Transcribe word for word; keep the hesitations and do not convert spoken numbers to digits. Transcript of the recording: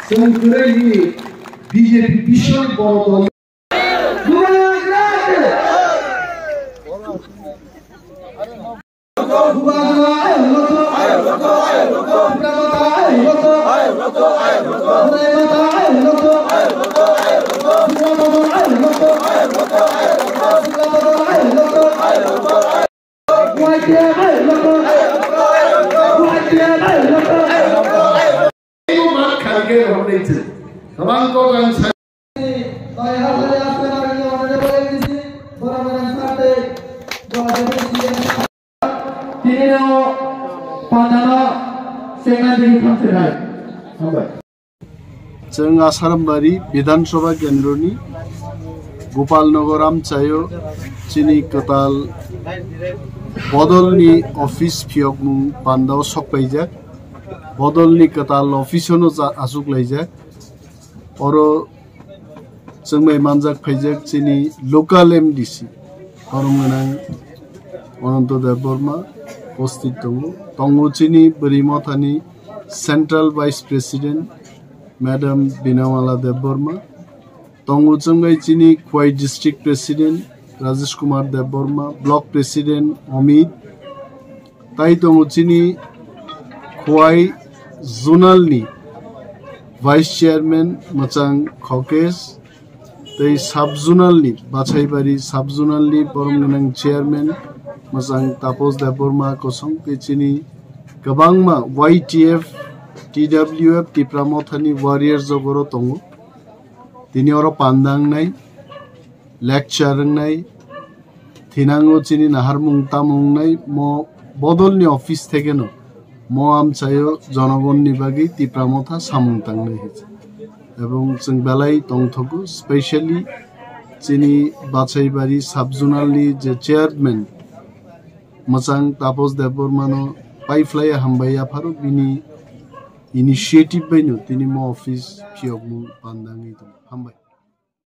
Chwng kwrwi B J P bishal boro dol. Tini no pandano sengna digi thamsinai. Hambai. Chwng Asarambari Bidhan Sabha Kendroni Gopalnagar amchaio chini kwtal bodolni office phiyokmung pandao sokpaijak. Bodolni kwtal office-o no ja-, achuklaijak. Oro chwngbai manjak phaijak chini local M D C, borom gwnang Ananto Debbarma postit tongo. Tongo chini Bwrwi Mothani Central Vice President Madam Binamala Debbarma. Tongo chwngbai chini Khowai District President Rajesh Kumar Debbarma, Block President Amit, tai tongo chini Khowai Zonal ni Vice Chairman Mwchang Khokesh, tei Sub Zonal ni, Bachaibari Sub Zonal ni borom gwnang Chairman Mwchang Tapos Debbarma kosong, tei chini kwbangma Y T F, T W F, Tipra Mothani warriors jogoro tongo. Tini oro panda wngnai, lecture wngnai, thinango chini naharmung tamo wngnai, mo bodolni office thekeno mo amchaio jonogonni bagwi Tipra Motha samung tangnai hinwi. Ebong chwng belai tongthogo, specially chini Bachaibari Sub Zonal ni je chairman Mwchang Tapos Debbarmano paiphlaiya hambai yapharo, bini initiative baino tini mo office phiyokmung panda wngwi tongo. Hambai.